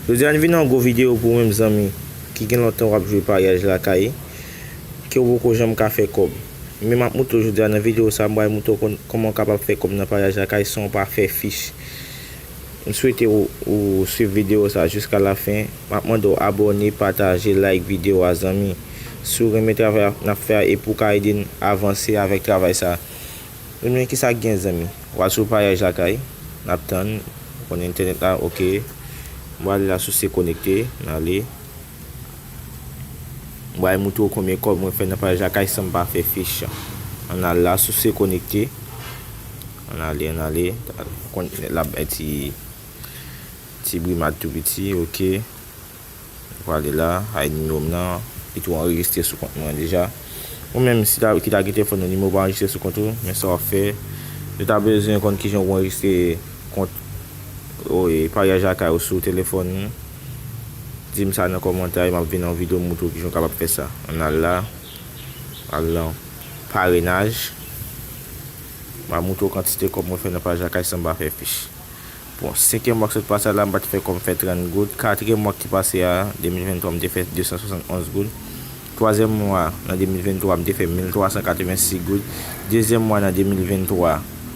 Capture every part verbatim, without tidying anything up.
Jodi a n vin yon gwo videyo pou ou menm zanmi ki gen lontan w ap jwe paryaj lakay, ke w poko janm ka fè kòb. Men m ap moutre w jodi a nan videyo sa, m pral moutre w kon- kòman w kapab fè kòb nan paryaj lakay san w pa fè fich. M swete w, ou swiv videyo sa jiska lafen. M ap mande w abòne, pataje, like videyo a zanmi. Si w renmen travay n ap fè a epi w ka ede n avanse avèk travay sa. Ebyen, kisa k gen, zanmi? W al sou paryaj lakay, n ap tann, w konn entènèt la, oke. M prale la sou se konekte, n ale. M pral moutre w konbyen kòb mwen fè nan paryaj lakay san m pa fè fich. Ann al la sou se konekte. Ann ale, ann ale. Konn entènèt la bay ti, ti brimad tou piti, oke. Ou prale la, ay nimewo m nan, li tou anrejistre sou kont mwen deja. Ou menm si ta, ki ta gen telefòn nan nimewo pa anrejistre sou kont ou, men sa w ap fè, yo ta bezwen konn kijan w anrejistre kont, o, e, paryaj lakay ou sou telefòn ou. Di m sa nan kòmantè, m ap vin nan yon videyo moutre w kijan w kapab fè sa. Ann al la, al nan parenaj. M ap moutre w kantite kòb mwen fè nan paryaj lakay san m pa fè fich. Bon, senkyèm mwa k sot pase a la, m pa t fè kòb, m fè trant goud. Katriyèm mwa ki te pase a, de mil venntwa, m te fè de san swasann onz goud. Twazyèm mwa nan de mil venntwa, m te fè mil twa san katrevensis goud. Dezyèm mwa nan de mil venntwa,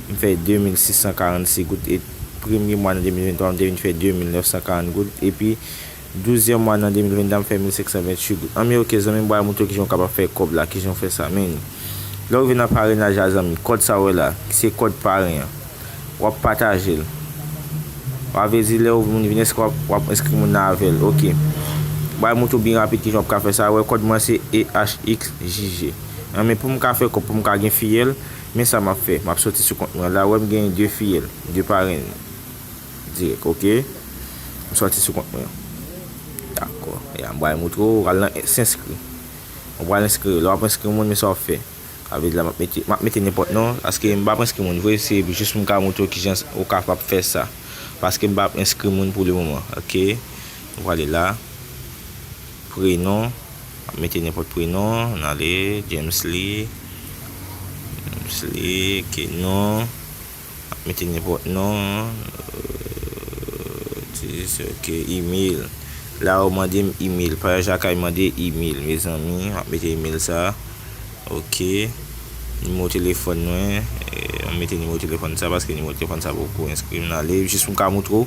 m fè de mil sis san karannsis goud. E premye mwa nan de mil venntwa, m te vin fè de mil nèf san karant goud. Epi, douzyèm mwa nan de mil venntwa, m fè mil senk san venntuit goud. Anben, oke, zanmi, m pral moutre w kijan w kapab fè kòb la, kijan w fè sa, men. Lè w rive nan parenaj la, zanmi, kòd sa w wè la, ki se kòd paren an, w ap pataje l. Sa vle di, lè w moun vin enskri, w ap, w ap enskri moun nan avè l, oke. M pral moutre w byen rapid kijan w ap ka fè sa. Wè, kòd mwen se E H X J G. Anben, pou m ka fè kòb, pou m ka gen fiyèl, men sa m ap fè. M ap soti sou kont mwen la, wè, m gen de fiyèl, de paren dirèk, oke. M soti sou kont mwen. Dakò. E a, m pral moutre w, w al nan enskri. Ou pral enskri. Lè w ap enskri moun, men sa w ap fè. Sa vle di la, m ap mete, m ap mete nenpòt non, paske m p ap enskri moun vre, se jis pou m ka moutre w kijan ou kapab fè sa. Paske m p ap enskri moun pou le moman, oke. M prale la. Prenon, m ap mete nenpòt prenon, n ale, James Lee. James Lee, oke, non. M ap mete nenpòt non. Euh, dis, ok, email. La yo mande m email. Paryaj lakay mande email, mezanmi. M ap mete email sa. Ok. Nimewo telefòn mwen. Eh, m ap mete nimewo telefòn sa paske nimewo telefòn sa poko enskri. M ale jis pou m ka moutre w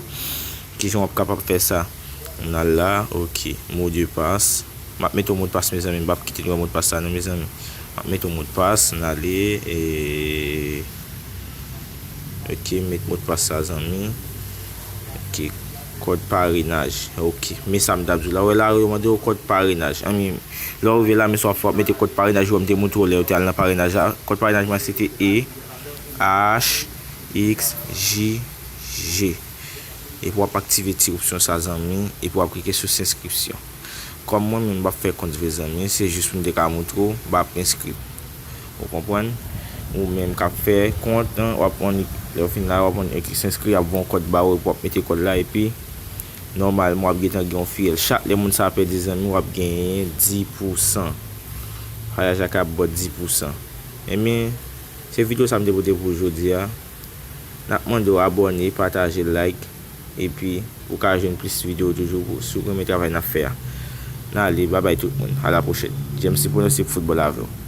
kijan w ap kapab fè sa. M al la, ok. Mo de pas. M ap mete yon modpas, mezanmi, m p ap kite nou wè modpas sa non, mezanmi. M ap mete yon modpas, n ale, e, ok, m met modpas sa, zanmi. Ok, kòd parenaj. Ok, men sa m t ap di w la. Wè la, yo mande w kòd parenaj. Anmi, lè w rive la, men sa w ap fè, w ap mete kòd parenaj ou wè m te moutre w lè w te al nan parenaj la. Kòd parenaj mwen se te E H X J G. Epi w ap aktive ti opsyon sa, zanmi, epi w ap klike sou senskripsyon. Kòm mwen menm m p ap fè kont vre, zanmi, se jis pou m te ka moutre w, m p ap enskri. Ou konprann? Ou menm k ap fè kont, w ap annik, lè w fin la, w ap annik senskrip, y ap voye yon kòd ba ou, epi w ap mete kòd la, epi nòmalman w ap gentan gen yon fiyèl. Chak lè moun sa a pèdi, zanmi, w ap genyen dis pousan. Paryaj la ka ba w dis pousan. Ebyen, se videyo sa m te pote pou w jodi a. N ap mande w abòne, pataje, like, epi ou ka jwenn plis videyo toujou pou, si w renmen travay n ap fè a. N ale, babay tout moun, a la pwochèn. James Lee Pronostic Football avè w.